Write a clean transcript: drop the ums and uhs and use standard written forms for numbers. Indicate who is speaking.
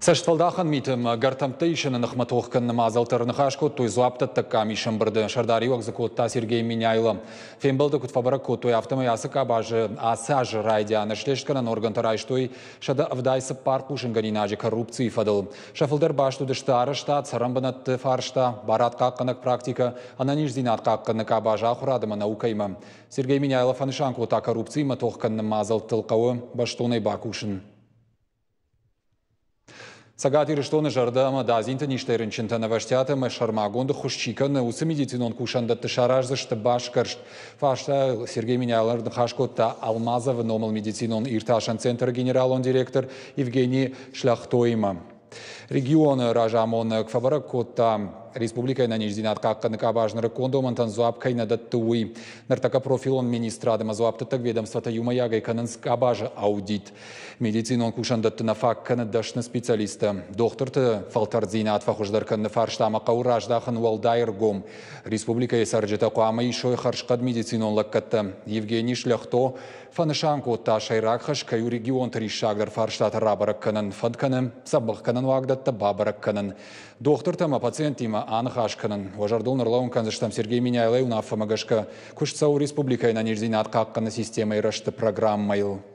Speaker 1: Цӕстфӕлдахӕн миты ӕмӕ гӕртӕмттӕ исыны ныхмӕ тох кӕныны мадзӕлттӕ ӕрныхас кодтой дзуапдӕттӕг къамисы ӕмбырды. Сӕрдариуӕг дзы кодта Сергей Меняйло. Фембӕлды куыд фӕбӕрӕг кодтой, афтӕмӕй ацы къабазы ацы азы райдианы слестгӕнӕн органтӕ райстой 184 хъусынгӕнинаджы коррупцийы фӕдыл. Сӕ фылдӕр баст уыдысты арӕзтад, цӕрӕнбынӕтты фарста, барадхъахъхъӕнӕг практикӕ, ӕнӕниздзинад хъахъхъӕныны къабазы ахуырад ӕмӕ наукӕимӕ. Сергей Меняйло фӕнысан кодта, коррупциимӕ тох кӕныны мадзӕлттыл хъӕуы бӕстонӕй бакусын. Цӕгат Ирыстоны зӕрдӕ ӕмӕ дадзинты низтӕй рынчынтӕн ӕвӕстиат ӕмӕ сӕрмагонд ӕххуыс чи кӕны, уыцы медицинон кусӕндӕтты сараздзысты басгӕрст. Фарстайыл Сергей Меняйло ныхас кодта Алмазовы номыл медицинон иртасӕн центры генералон директор Евгений Шляхтоимӕ. Регионы разамонӕг фӕбӕрӕг кодта, республикӕйы ӕнӕниздзинад хъахъхъӕны къабаз нырыккон домӕнтӕн дзуапп кӕй нӕ дӕтты, уый. Ныртӕккӕ профилон министрад ӕмӕ дзуапдӕттӕг ведомствотӕ иумӕйагӕй кӕнынц къабазы аудит. Медицинон кусӕндӕтты нӕ фаг кӕны дӕсны специалисттӕ. Дохтырты фӕлтӕрддзинад фӕхуыздӕр кӕныны фарстамӕ хъӕуы раздахын уӕлдай ӕргом. Республикӕйы цӕрджытӕ хъуамӕ исой хӕрзхъӕд медицинон лӕггӕдтӕ. Евгений Шляхто фӕнысан кодта, сӕйраг хӕс кӕй у регионты риссагдӕр фарстатӕ рабӕрӕг кӕнын, фӕнд кӕны дзӕбӕхгӕнӕн уагдӕттӕ бабӕрӕг кӕнын. Дохтыртӕ ӕмӕ пациенттимӕ аныхас кӕнын. Уӕ зӕрдыл ныллӕууын кӕндзыстӕм Сергей Меняйлойы уынаффӕмӕ гӕсгӕ куыст цӕуы республикӕйы ӕнӕниздзинад хъахъхъӕныны системӕйы рӕзты программӕйыл.